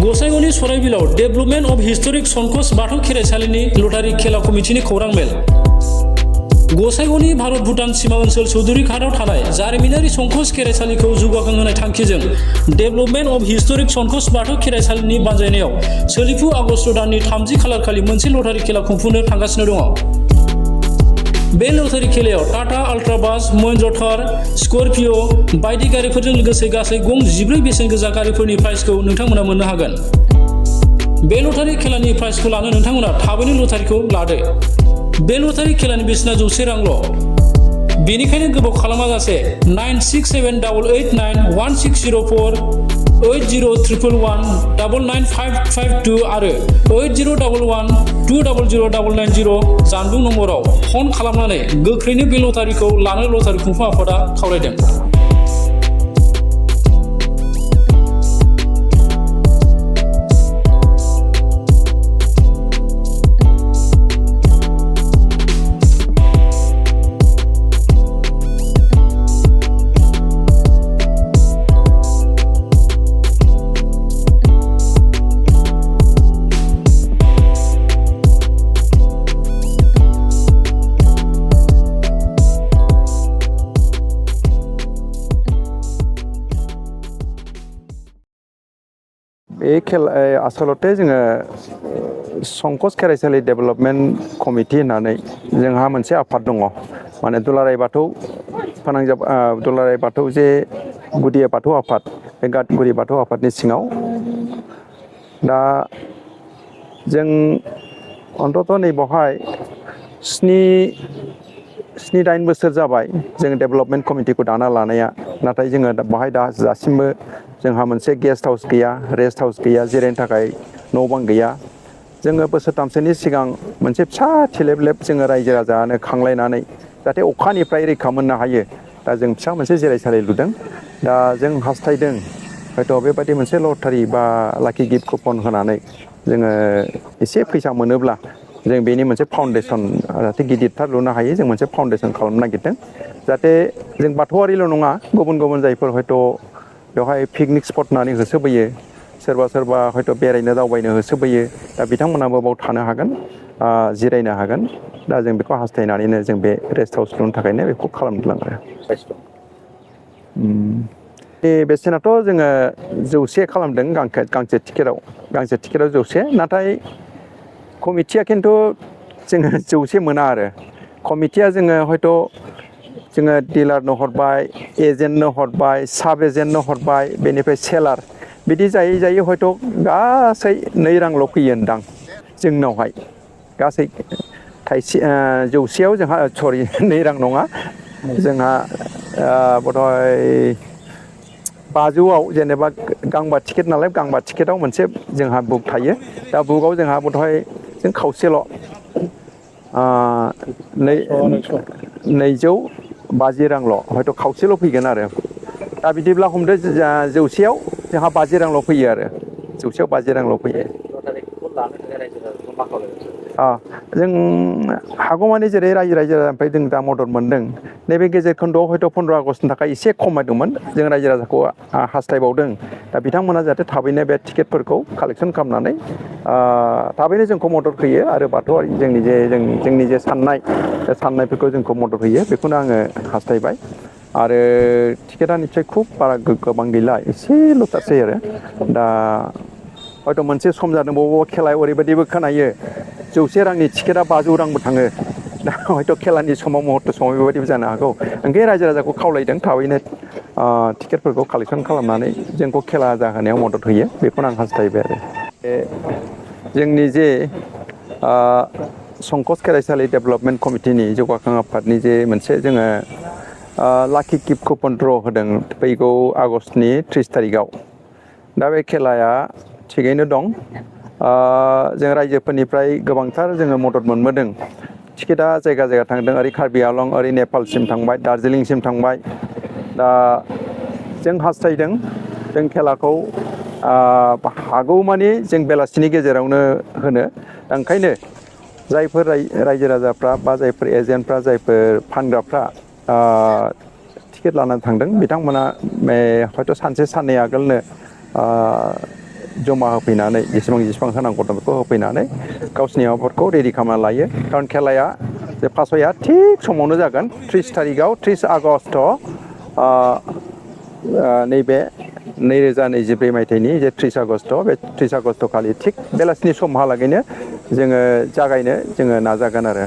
गसाइगावनि सराइबिलाव development of historic Sankosh बाथौ खेराइसालिनि लटारि खेला कमिटिनि खौरां मेल। गसाइगावनि भारत भुटान सीमा ओनसोल चौधुरी घाटआव थानाय जारिमिनारि संकोश खेराइसालिखौ जौगाखांहोनाय थांखिजों डेभलपमेन्ट अफ हिस्टरिक संकोश बाथौ खेराइसालिनि बानजायनायाव सोलिफु आगस्ट दाननि 30 खालार खालि मोनसे लटारि खेला खुंफुंनो थांगासिनो दङ। बे लटारि खेलायाव टाटा अल्ट्राबास, महिन्द्र थार, स्कर्पिय' बायदि गारिफोरजों लोगोसे गासै गं 14 बेसेन गोसा गारिफोरनि प्राइजखौ नोंथांमोना मोननो हागोन। बे लटारि खेलानि प्राइजखौ लानो नोंथांमोना थाबैनो लटारिखौ लादो। बे लटारि खेलानि बेसेना 100 रांल'। बेनिखायनो गोबाव खालामाजासे 9678891604 801111995552 आरो 8011200990 जानबुं नम्बराव फन खालामनानै गोख्रैनो बे लटारिखौ लानो लटारि खुंफुं आफादा खावलायदों। बे खेला आसलते जोङो संकोश खेराइसालि डेभलपमेन्ट कमिटि होननानै जोंहा मोनसे आफाद दङ। माने दुलाराय बाथौ फोनांजाब दुलाराय बाथौ जे गुदि बाथौ आफाद, बे गुदि बाथौ आफादनि सिङाव दा जों अन्तत नैबावहाय 7-8 बोसोर जाबाय जों डेभलपमेन्ट कमिटिखौ दाना लानाया। नाथाय जोङो बाहाय दासिमबो जोंहा मोनसे गेस्ट हाउस गैया, रेस्ट हाउस गैया, जिरायनो थाखाय न' बां गैया। जोङो बोसोरथामसोनि सिगां मोनसे फिसा थेलेबलेब जोङो रायजो राजानो खांलायनानै जाहाथे अखानिफ्राय रैखा मोननो हायो, दा जों फिसा मोनसे जिरायसालि लुदों। दा जों हास्थायदों हयथ' बेबायदि मोनसे लटारि बा लाकि गिफ्ट कुपन होनानै जोङो एसे फैसा मोनोब्ला जों बेनि मोनसे फाउन्डेसन जाहाथे गिदिरथार लुनो हायो, जों मोनसे फाउन्डेसन खालामनो नागिरदों। जाहाथे जों बाथौआरिल' नङा, गुबुन गुबुन जायफोर हयथ' बेवहाय पिकनिक स्पट होननानै होसोबोयो, सोरबा सोरबा हयथ' बेरायनो दावबायनो होसोबोयो, दा बिथांमोनाबो बाव थानो हागोन, जिरायनो हागोन। दा जों बेखौ हास्थायनानैनो जों बे रेस्ट हाउस लुनो थाखायनो बेखौ खालामदों आरो। बे बेसेनाथ' जोङो 100 खालामदों गांसे टिकेटआव 100। नाथाय कमिटिया खिन्थु जोङो 100 मोना आरो। कमिटिया जोङो हयथ' जोङो डिलारनो हरबाय, एजेन्टनो हरबाय, साब एजेन्टनो हरबाय, बेनिफ्राय सेलार, बिदि जायै जायै हयथ' गासै 2 रांल' फैयोदां जोंनावहाय। गासै थाइसे 100आव जोंहा 2 रां नङा, जोंहा बधय 500आव जेनेबा गांबा टिकेट नालाय, गांबा टिकेटआव मोनसे जोंहा बुक थायो। दा बुकआव जोंहा बधय जों खावसेल' 250 रांल' हयथ' खावसेल' फैगोन आरो। दा बिदिब्ला हमदो 100आव जोंहा 50 रांल' फैयो आरो। 100आव 50 रांल' फैयो। जों हागौमानि जेरै रायजो राजानिफ्राय जों दा मदद मोनदों, नैबे गेजेर खोन्दोआव हयथ' 15 आगस्टनि थाखाय एसे खमायदोंमोन। जों रायजो राजाखौ हास्थायबावदों दा बिथांमोना जाहाथे थाबैनो बे टिकेटफोरखौ कालेक्सन खालामनानै थाबैनो जोंखौ मदद होयो आरो बाथौआरि जोंनि जे साननाय, बे साननायफोरखौ जोंखौ मदद होयो, बेखौनो आङो हास्थायबाय। आरो टिकेटआ निस्सय खुब बारा गोबां गैला, एसेल'थारसै आरो। दा हयथ' मोनसे सम जादों बबेबा खेलायाव ओरैबायदिबो खोनायो 100 रांनि टिकेटआ 500 रांबो थाङो। दा हयथ' खेलानि समाव मुहुर्त समाव बेबायदिबो जानो हागौ। ओंखायनो रायजो राजाखौ खावलायदों थाबैनो टिकेटफोरखौ कालेक्सन खालामनानै जोंखौ खेला जाहोनायाव मदद होयो, बेखौनो आं हास्थायबाय आरो। जोंनि जे संकोश खेराइसालि डेभलपमेन्ट कमिटिनि जौगाखां आफादनि जे मोनसे जोङो लाकि गिफ्ट कुपन ड्र होदों फैगौ आगस्टनि 30 तारिखआव। दा बे खेलाया थिगैनो दं। जों रायजोफोरनिफ्राय गोबांथार जोङो मदद मोनबोदों। टिकेटआ जायगा जायगा थांदों, ओरै कार्बि आलं, ओरै नेपालसिम थांबाय, दार्जिलिंसिम थांबाय। दा जों हास्थायदों जों खेलाखौ हागौमानि जों बेलासिनि गेजेरावनो होनो। ओंखायनो जायफोर रायजो राजाफ्रा बा जायफोर एजेन्टफ्रा, जायफोर फानग्राफ्रा टिकेट लानानै थांदों, बिथांमोना हयथ' सानसे साननै आगोलनो जमा होफैनानै जेसेबां होनांगौ दं बेखौ होफैनानै गावसिनि माबाफोरखौ रेडि खालामना लायो खारन खेलाया जे फासया थिग समावनो जागोन 30 थारिखआव 30 आगष्ट नैबे 2024 मायथाइनि जे 30 आगष्ट बे 30 आगष्ट खालि थिग बेलासिनि समहालागैनो जोङो जागायनो जोङो नाजागोन आरो